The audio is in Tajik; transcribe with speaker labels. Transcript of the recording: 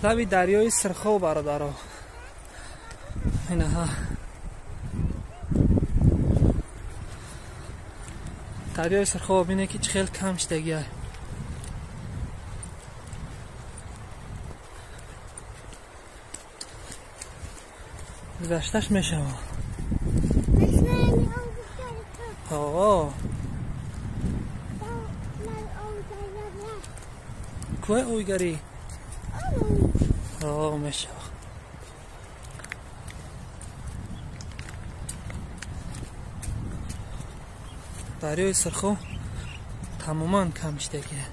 Speaker 1: Лаби дарёи Сирхоб, бародаро. Инаҳа дарёи Сирхоб, бине ки чӣ хел кам шидагиай. Гузашташ мешава. О, кӯи ойгарӣ? О, мешава. Дарёи Сирхоб тамоман кам шидагиай.